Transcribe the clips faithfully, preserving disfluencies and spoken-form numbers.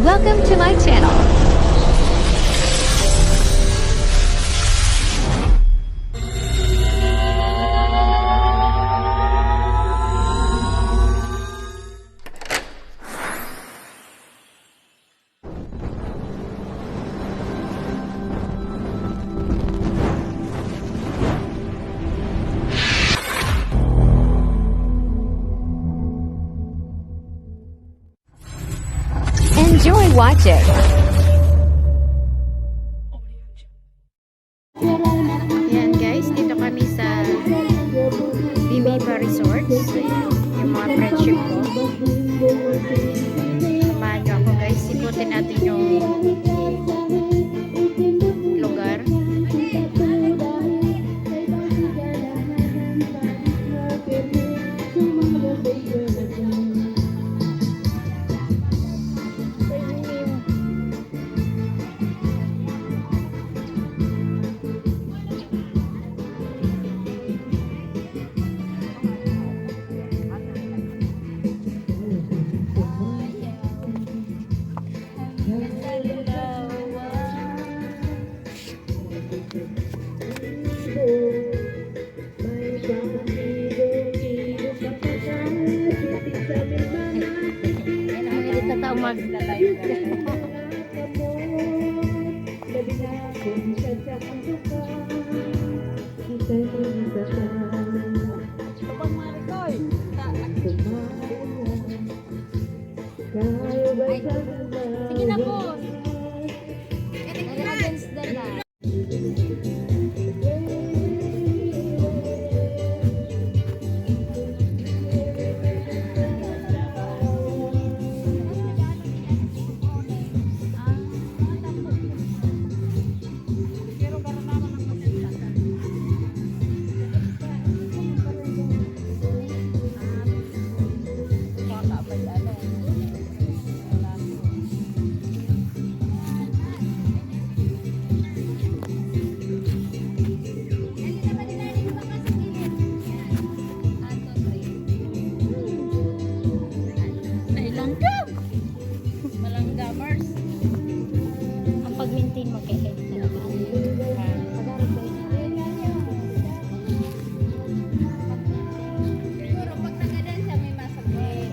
Welcome to my channel. Enjoy watching. Ayan guys, dito kami sa Bimiba Resorts. Ayan, yung mga friendship ko. Samahan niyo ako guys, ikutin natin yung lugar. Ay, hindi na tao mag-live. Kapag Maricoy, sa Ay, sige na po. Dala. Ay, langgam! Malanggamers. Ang pag-maintain mo kay health talaga. Siguro pag nagadan siya, may masakit.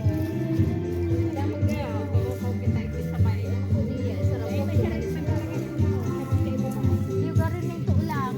Lugar rin yung tulang.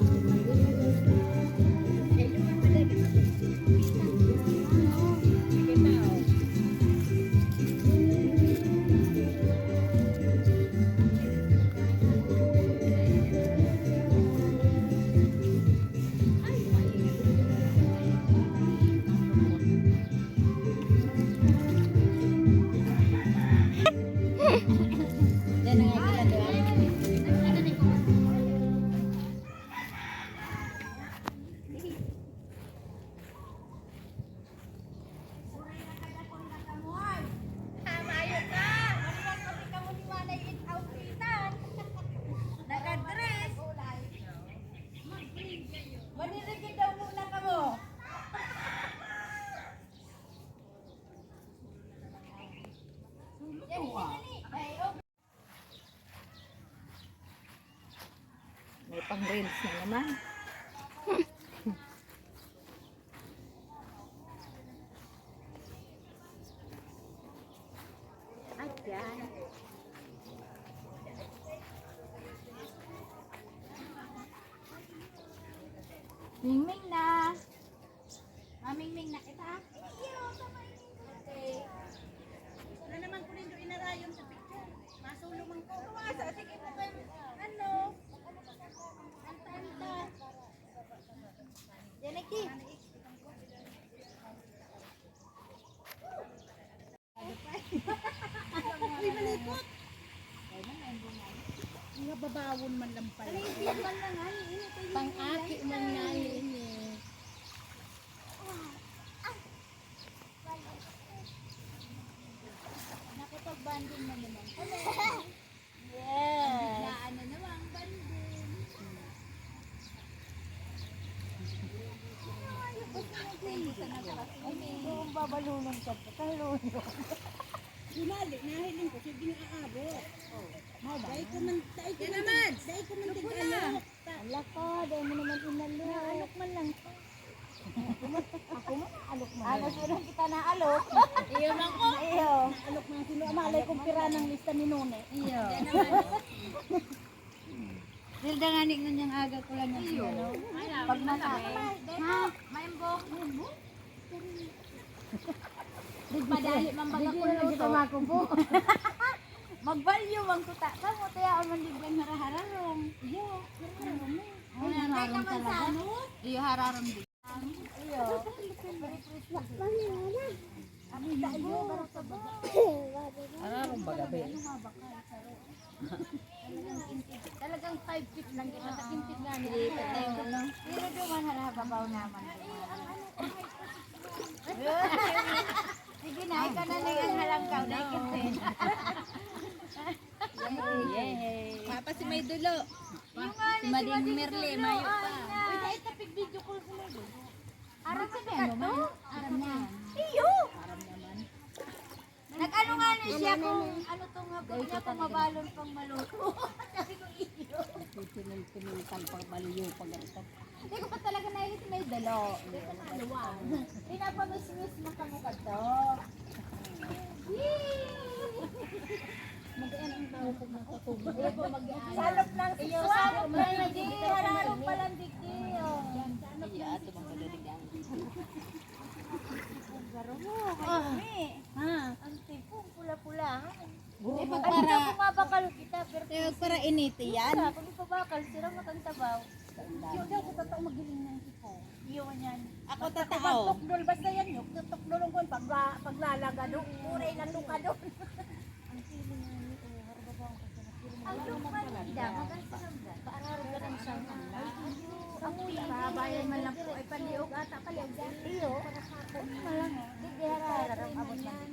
Tama yun ka! Maliwas kasi kamo ni Manay It Aupitan. Nag-address. Manirigid daw muna kamo. Yan, yan, yan, eh. Ay, oh. May pang reels na naman. Ayan. Mingming na. Mamingming na kita. Okay. Wala naman ko nindo inarayon sa picture. Masulo man ko. Asa, sige po kayo. Ano? Anta-anta. Yan, Niki. Uy, malipot! Mga babawon man lang pala. Pang-aki man nga ini. Nakipag-bonding na naman kami. Yes. Biglaan na naman ang banding. Ay, gusto mo din. Ay, kung babalunan ka pa, talunod. Bumalik, nahiling ko, sige na aabot. Yan naman. Dai ka man tig-alok. Ala ka, dai mo naman inalok. Naalok man lang. Ako man, naalok man. Ano, sino kita naalok? Iyo man ko. Iyo. Naalok man sino. Malay kong pira ng lista ni Nune. Iyo. Hilda nga ni ngunyan aga ko lang yung ano. Pag mata. Ha? Maimbo. Maimbo? Di madali man baga Di ko na luto. Kita makupo. Magbalyo man kuta. Kamo, tiyaon man di ba harahararong? Iyo, haraharong eh. Ay, haraharong talaga, no? Iyo, haraharong di. Iyo. Haraharong baga, be. Talagang five feet lang kita sa kintig nga niya. Hindi, patay mo, no? Pero duman, harababaw naman. Sige na, ikaw na lang ang halangkaw, na ikitin. Yay! Papa si May Dulo. Yung nga Si ni, si Mading Mading Merle, Dulo, mayo ay, pa. Ay, dahil tapig video call si May Dulo. Aram mo ba ito? Aram na. Iyo! Aram naman. Nag-ano nga ni siya kung ano to nga po niya, kung mabalon pang maluto. Sabi ko, iyo. Pinintang pang baliyo pag ito. Hindi ko pa talaga nailis may dalo. Hindi ko maluwag. Pinapamismis mo kamo ka to. Yee! Mag-ano ang tao pag nakatulog? Hindi po mag-ano. Salop ng Iyo, siswalo. Salop na, hindi. Hararo pa lang digdi, oh. Yan, salop ng siswalo. Garo mo, Ah. Mayumi. Ha? Ang tipong pula-pula, ha? Eh, Ay, pagpara, hindi ako mabakal kita, pero eh, pagpara initi yan. Sa, kung ipabakal, sira matang sabaw. Yung daw, kung totoo, magiling na yung tipo. Yun yan. Ako, Basta totoo. Pag tukdol, basta yan, yung tukdol ang kuwan, pagla-, paglalagado, pura ilang lukado. Ang feeling nga ni, oh, harbabaw ang Ang lukman, hindi daw, maganda siya. Paararo ka lang siya. Ang ulo, Babayan man lang po, ay paliog ata, paliog. Iyo. Ano na lang, oh. Hindi, di hararap, abot lang.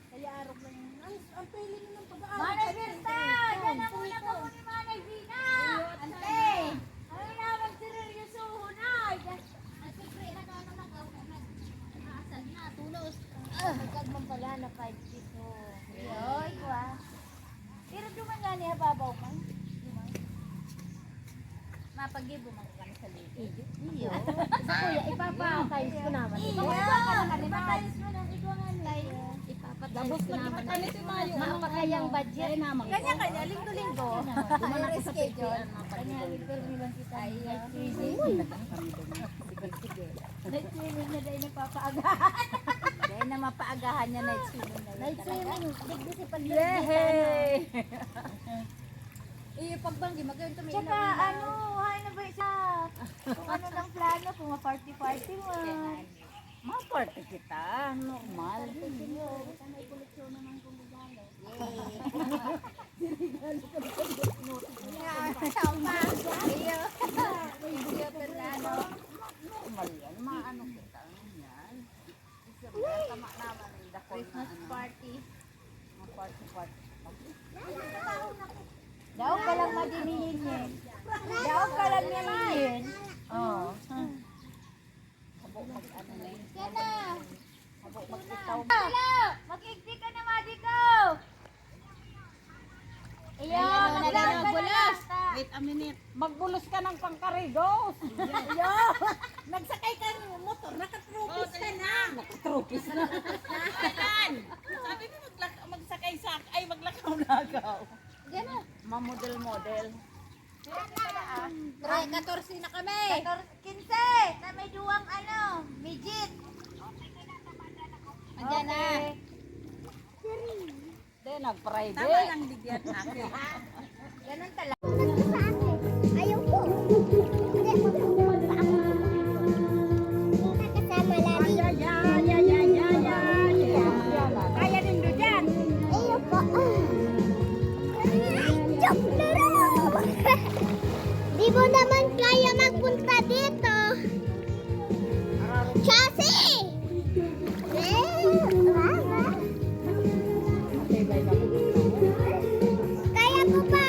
Kaya arog lang yun. Ang, ang pili nyo ng pag-aarog. Manay Birta! Diyan na muna kamo ni Manay Vina! Ante! Ano na, magseryosohon na! Diyan, nagpipre na ka naman, nag-aasal na, tulos. Ah, nagkagman pala na five feet, oh. Yoy, kwa. Pero duman nga ni hababaw man. Duman. Mapagibo man ko kami sa libo. Iyo. Iyo. Sa kuya, ipapatayos ko naman. Iyo. Ipapatayos mo lang, ikaw nga ni. Ipapatayos ko naman. Ano si Mayo? Mapakayang budget. Kanya-kanya, linggo-linggo. Duman ako sa schedule. Kanya, linggo-linggo lang kita. Ay, iyo. Sige, sige. Night swimming na dahil nagpapaagahan. Dahil na mapaagahan niya, night swimming na yun. Night swimming, digdi si pag- Yehey! Iyo, pagbanggi, magayon kami. Tsaka, ano, hay na ba siya? Kung ano ng plano, kung ma-party-party mo. Ma-party kita, normal. Iyo, sa may koleksyon naman kung regalo. Yay! Iyo, tama. Iyo. Iyo, Fernando. Normal yan, maano kita yan. Tama naman yung dakol na Christmas ano. Party. Mga party, party. Daog ka lang madinihin eh. Daog ka lang madinihin. Oo. Habo mag-ano na yun. Yan na. Habo mag-itaw. Hello! Mag-igdi ka na, Madi ko! Iyo, Ayan, magbulos ka na nagbulos. Lang. Wait a minute. Magbulos ka ng pangkarigos. Iyo. Nagsakay ka ng motor, nakatropis ka na. Nakatropis na. Ayan. Sabi mo maglak-, magsakay sa, ay, maglakaw-lakaw. Yan na. Mamodel-model. Pre, katorse na kami. Katorse, kinse na may duwang ano, midget. Andiyan na. Okay. Hindi, nag-Friday. Tama lang, bigyan akin. Ganun talaga. Ayaw ko. Hindi, magpapagpa ako. Kasama lagi. Ay, ay, ay, ay, ay, ay. Kaya din doon dyan. Iyo po. Ay, joke na lang. Di mo naman kaya magpunta dito. Chasi! Eh, mama. Kaya ko pa.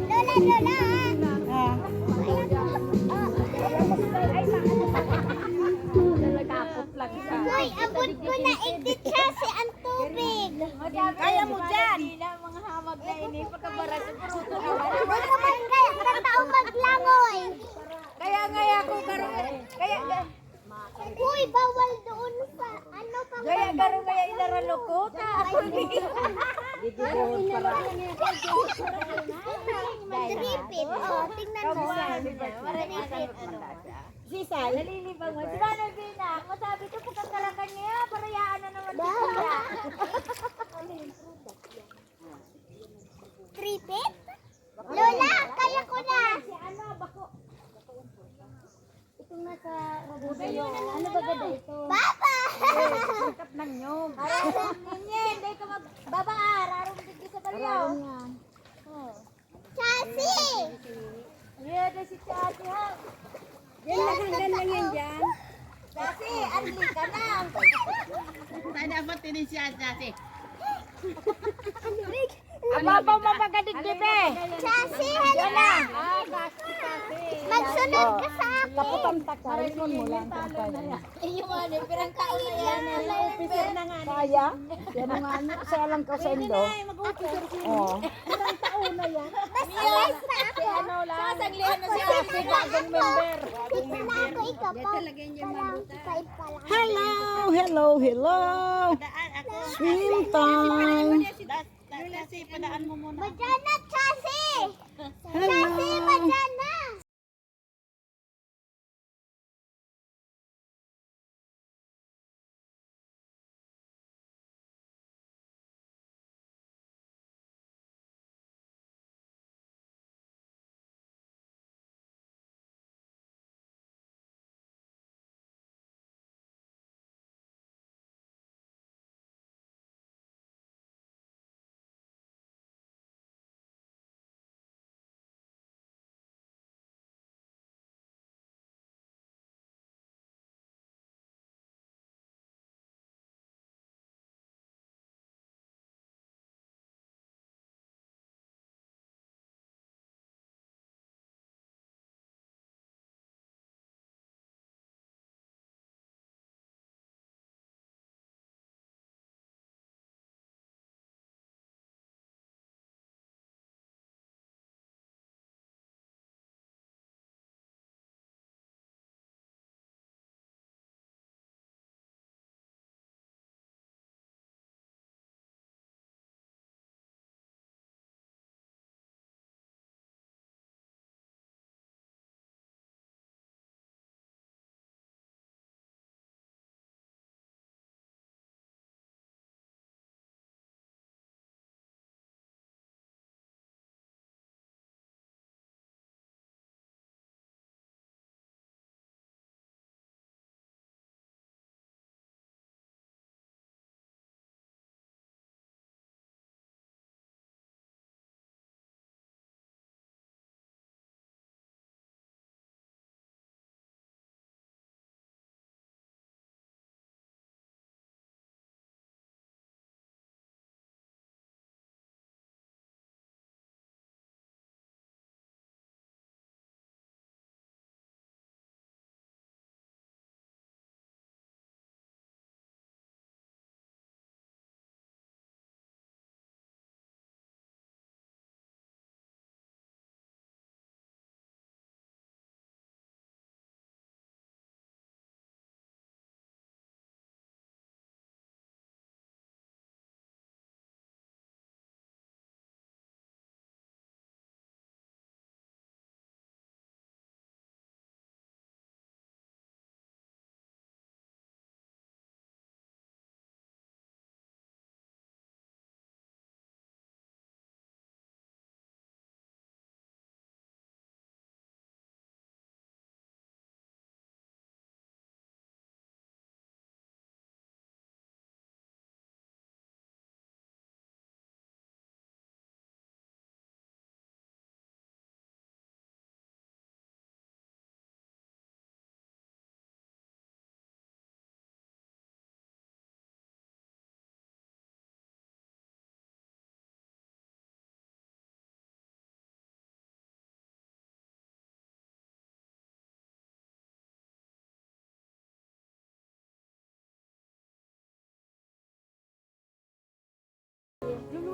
Lola, lola, ah. Ah. Kaya ko. Oh. Ay, ma-, Kapot lang siya. Hoy, abot ko na, igdi chasi ang tubig. Kaya mo dyan. Mga hamag na Eh, kung Di pa ka bara, siguro ito naman. Huwag ka man kaya, ang tao maglangoy. Kaya nga ako, garo-, kaya, Uy, bawal doon sa, ano, pang Gaya, garo, gaya, inaralo ko, ta, ako ni. Tripit. Oh, tingnan mo. Sisay. Nalilibang mo. Si Nanay Bina, masabi ko, pagkakarakan niya, parayaan na naman dito. Tripit? Lola, kaya ko na. Si ano, bako. Itong nasa Robusto. Ano ba ganda ito? Baba! Sikat ng nyog. Ararong ninye, hindi ka mag-, baba, ararong digdi sa balyaw. Ararong nga. Oh. Chasi! Yeah, dahil si Chasi, ha? Diyan lang, hanggang lang yan dyan. Chasi, anli ka na. Tayo dapat tinisyan, Chasi. Ang babaw mapagadigdi, be. Chasi, halika. Ah, Chasi, Chasi. Magsunod ka sa akin. Kaputan ta ka, ingon mo lang kung kaya. Iyo, ano, pirang taon na yan. May officer na nga. Kaya? Yan nga, ano, siya lang ka sa indo. Pwede na, eh, mag-officer sila. Oo. Pirang taon na yan. Mas yes na ako. Si ano lang. Sasaglihan na siya. Kasi bagong member. Ito na ako, ikaw pa. Yan talaga yung Palang, mabuta. Ikaw pa lang. Hello, hello, hello. Swim time. Lola, si padaan mo muna. Madyan na, Chasi! Hello. Chasi, madyan na!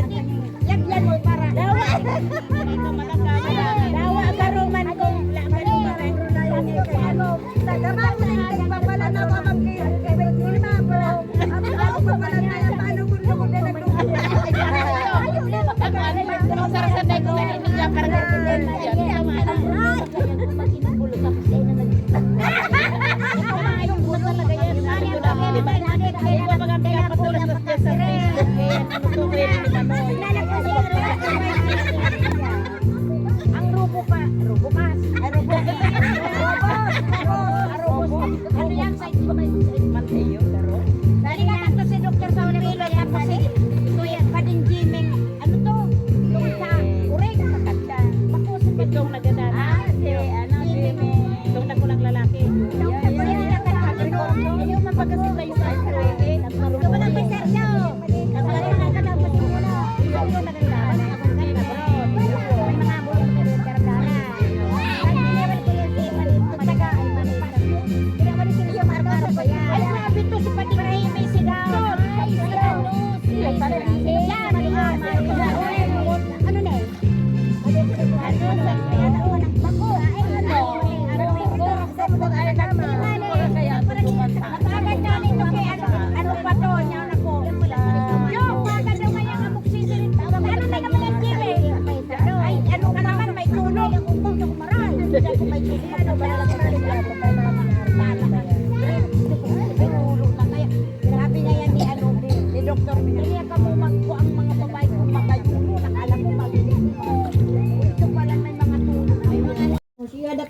Lagyan mo para. Dawa. Dawa, karuman ko. Laban mo ba? Sa gabang na hindi, pagwala na ako mag-, kay Bert Wilma, bro. Ako, pagwala na yan, paano kung lugod na naglugod? Sarasatay ko na yung bigla, parang ganun yan. Ay, yung bulok talaga yan. Yung mga pinapatulas na siya sa Facebook, eh, ano to, kaya naman.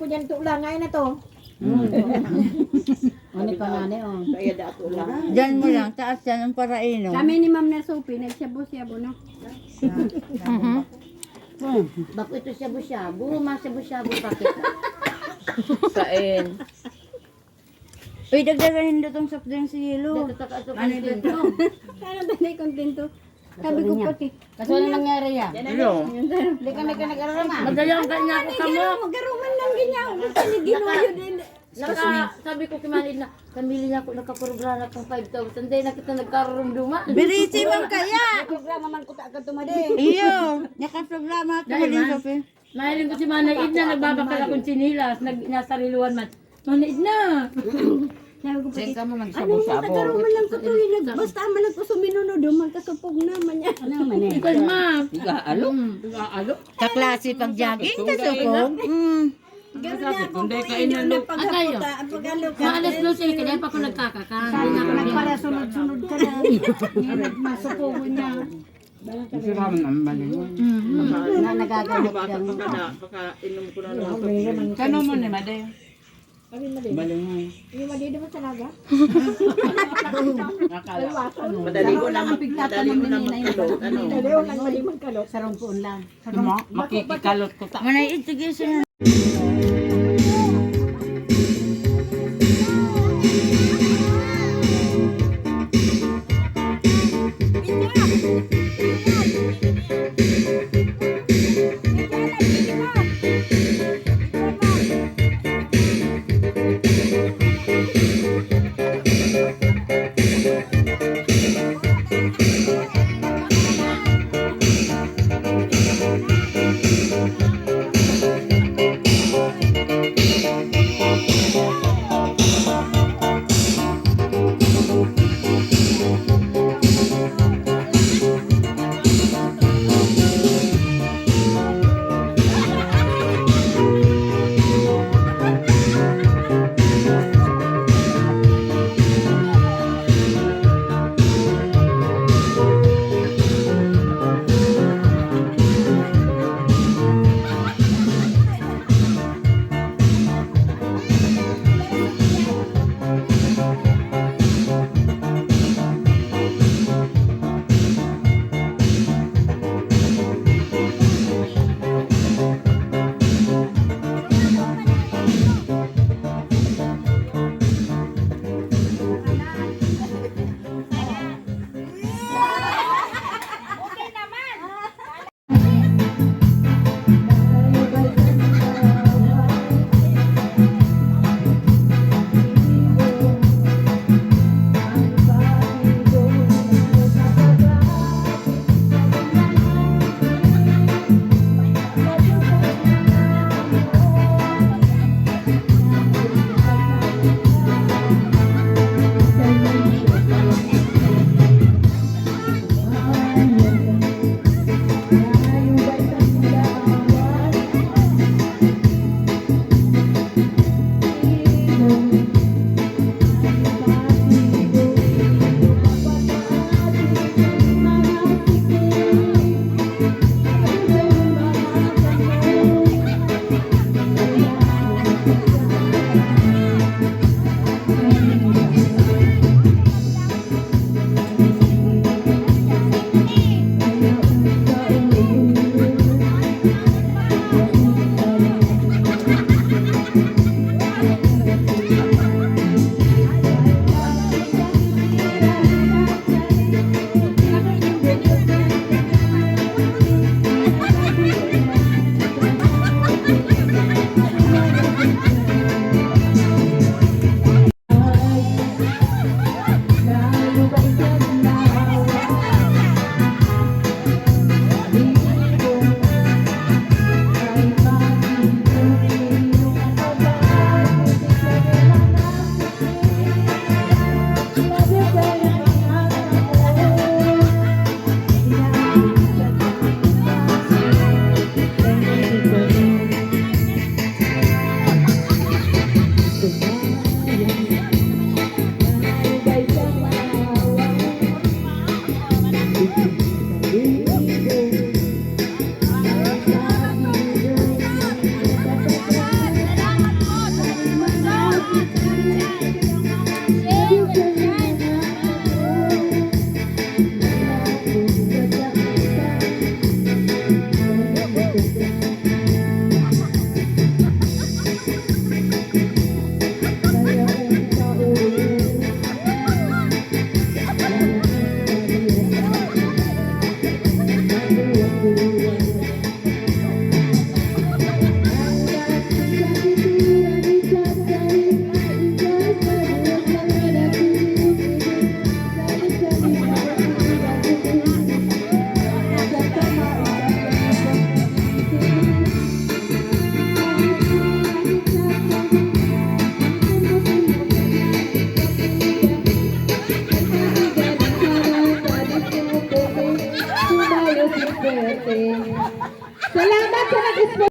Ko dyan to lang, ngayon na to. Ano pa nga ni, oh? Kaya dato lang. Diyan mo lang, taas yan ang parainom. Kami ni Ma'am na Sophie, nagshabu-shabu, no? Mhm. Bako ito shabu-shabu, mashabu-shabu pa kita. Kain. Uy, dagdagan nindo tong soft drinks sa yelo. Dito, taka, ito, Ano yung kontento. Sana tayo kontento. Sabi ko pati. Kaso ano nangyari yan? Iyo. Hindi kami ka nag-ararama. Madayang ka niya ako sa mo. Magaruman lang ganyan. Kasi ginuyo din. Naka, sabi ko kay Manid na, "Kamili niya ako, nakaprograma kang five thousand. Dahil na kita nagkarurumduman." Birisi man kaya. Programa man ko ta agad tumadi. Iyo, nakaprograma ako Dahil mali man. Sa pi- Mahiling ko si Manay Edna, nagbabakal akong tsinelas, nag, nasariluan man. Manay Edna! Sabi ko, Diyan pati, ka mo ano yung magsabo-sabo. Nagkaroon man lang ko to, eh, nag-, basta man lang ko suminuno doon, magkasupog naman yan. Ano naman eh? Ikaw, ma. Nag-aalok? Mm. Nag-aalok? Kaklase pag jogging, kasupog. Mm. Ganun nga, kung kainin na pagkaputa, ang pag-ano ka, Maalas dos, eh, kaya pa ako nagkakaka. Sana ako nagparasunod-sunod ka na. Masupugon niya. Gusto namin ang malingon. Mhm. Na nagagamit Baka lang. Baka, baka inom ko na lang. Kano mo ni Made? Kami mali. Malingon. Yung mali naman sa naga. Nakala. Madali ko lang, madali ko lang magkalot. Ano? Madali ko lang mali magkalot. Sa rongkoon lang. Ano? Makikikalot ko ta. Manay, itigil siya. Joseph Fuerte. Salamat sa nag-sponsor.